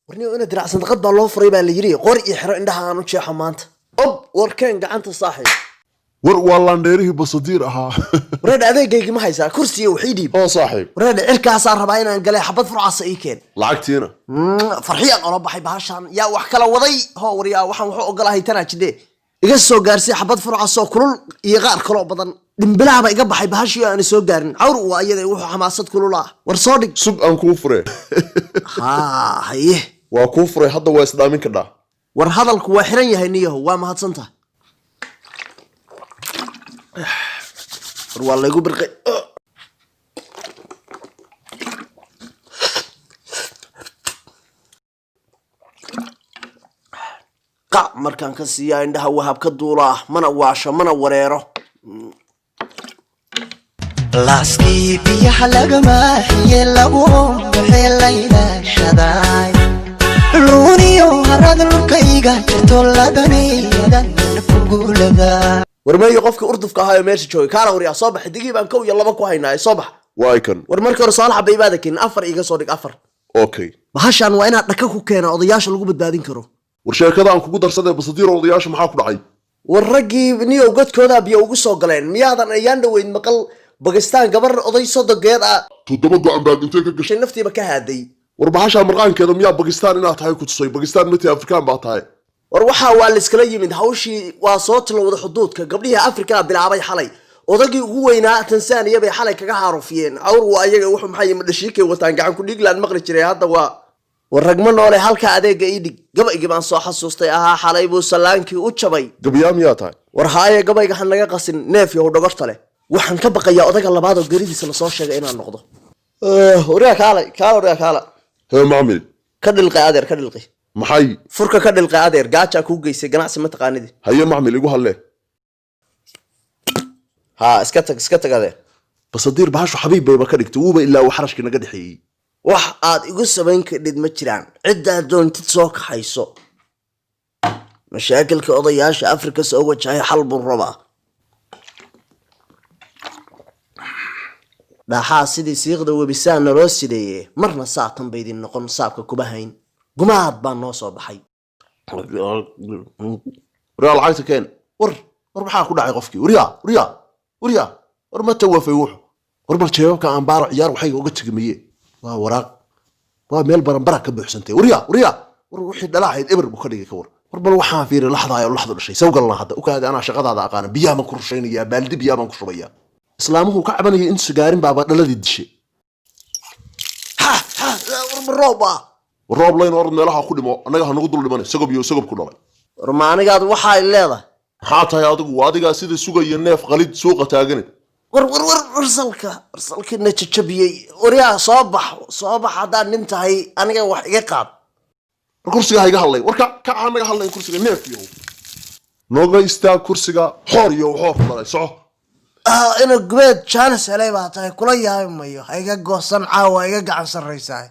Warniyo ina diraac sandaqad baa loo furay baa la yidhi, qor iyo xero indhaha aan u jeexo maanta. Ob, warkeen gacanta saaxiib. War waa laandheerihii Basadiir ahaa. Wareedha, adeegaygii ma haysaa? Kursiga waxii dhiib. Oo saaxiib. Wareedha, cirkaasaan rabaa inaan galay, xabad furcasa ii keen. Lacagtiina? Farxiyaan ola baxay bahashaan, yaa wax kala waday? Ho waryaa, waxaan wuxuu ogolahay tanaa jidhe iga soo gaarsay xabad furcasoo kulul iyo qaar kaloo badan. Dhimbilahaba iga baxay bahashii aan soo gaarin. Cawr waa iyada, wuxuu xamaasad kulul ah. War soo dhig. Sug aan kuu furee. Haa, haye. Waa kuu furay hadda, waa isdhaamin kadhaa. War hadalku waa xiran yahay niyaho, waa mahadsantaha. War waa laygu birqay. Qac markaan ka siiyaa indhaha wahab ka duulaa, mana waasho mana wareero. Laaskii biyaha lagama xiye, lagu baxee laylaashaday, luuniyo harad lukayga jirto ladaniyadan kugulada. War meeyo qofkii urdufka ahaa oo meesha joogay? Kaala waryaa, soo bax. Digii baan kow iyo laba ku haynaa, soo bax. Waa kan. War markii hore saalaxa baybaada keenin, afar iiga soo dhig, afar. Okay. Bahashaan waa inaad dhaka ku keena odayaasha lagu badbaadin karo. War sheekada aan kugu darsadee, Basadiir, odayaasha maxaa ku dhacay? War raggii niyow godkoodaa biyo ugu soo galeen. Miyaadan ayaan dhoweyd maqal Bakistaan gabar oday sodogeed ah 7 go-an baad intee ka gashay? Shay naftiiba ka haaday. War bahashaa marqaankeeda miyaa Bakistaan inaad tahay ku tusay? Bakistaan mati, Afrikaan baa tahay. War waxaa waa laiskala yimid, hawshii waa soo tilowda xuduudka. Gabdhihii Afrikaa bilaabay xalay, odagii ugu weynaa Tansaaniya bay xalay kaga haarufiyeen. Cawr waa ayaga, wuxuu maxay madhashiikay wataan gacan ku dhiiglaan maqli jiray hadda. Waa war ragma noole, halka adeega ii dhig. Gabaygii baan soo xasuustay ahaa xalay buu salaankii u jabay. Gabayaa miyaa tahay? War haaye, gabayga ha naga qasin, neef yahow dhogorta leh. Waxaan ka baqayaa odaga labaad oo geridiisa lasoo sheegay inaan noqdo. Waryaa kaala, kaala, waryaa kaala. Hee macmil. Ka dhilqi adeer, ka dhilqi. Maxay? Furka ka dhilqi adeer, gaajaa kuu geysay, ganacsi ma taqaanidi. Haye macmil, igu hadle. Haa, iska tag, iska tag adeer. Basadiir, bahashu xabiib bayba ka dhigtay, wuuba ilaa uu xarashkii naga dhexeeyey. Wax aad igu samayn kadhid ma jiraan, ciddaad doontid soo kaxayso. Mashaakilka odayaasha Afrika soo wajahay xal buu rabaa. Dhaaxaa sidii siiqda webisaa naloo sideeye, marna saatan baydin noqon saabka kuma hayn. Gumaad baa noo soo baxay. Waryaa, lacagta keen. War war, maxaa ku dhacay qofkii? Waryaa, waryaa, waryaa, war ma tawafay wuxu? War bal jeebabka aan baaro, ciyaar waxayga uga tegmaye. Waa waraaq, waa meel baranbara ka buuxsantay. Waryaa, waryaa, war wixii dhalaahayd eber buu ka dhigay, ka war. War bal waxaan fiiri laxdaay oo laxdu dhashay sawgalna hadda ukaadi. Anaa shaqadaada aqaana, biyaha baan ku rushaynayaa, baaldi biyaha baan ku shubayaa. Islaamuhu ka cabanaya intu sigaarin baaba dhaladii dishay. Ha ha, war ma roob ah? War roob layn, orod meelaha ku dhimo, annaga ha nagu dul dhimanay. Sagob iyo sagob ku dhalay. War ma anigaad waxaay leedahay? Maxaa tahay adigu? Adigaa sida sugaya neef qalid suuqa taagane. War war war, warsalka warsalkiina jajabiyey. Waryaa, soo bax, soo bax haddaad nin tahay, aniga wax iga qaad. War kursiga ha iga hadlay. War ka kac, ha naga hadlayn kursiga, neef iyo nooga istaag kursiga, xoor iyo xoor ku dhalay, soco. Ah, ina gubeed jaanis helay baa tahay, kula yaabi mayo. Ha iga goosan caawa, iga gacan sarraysaa.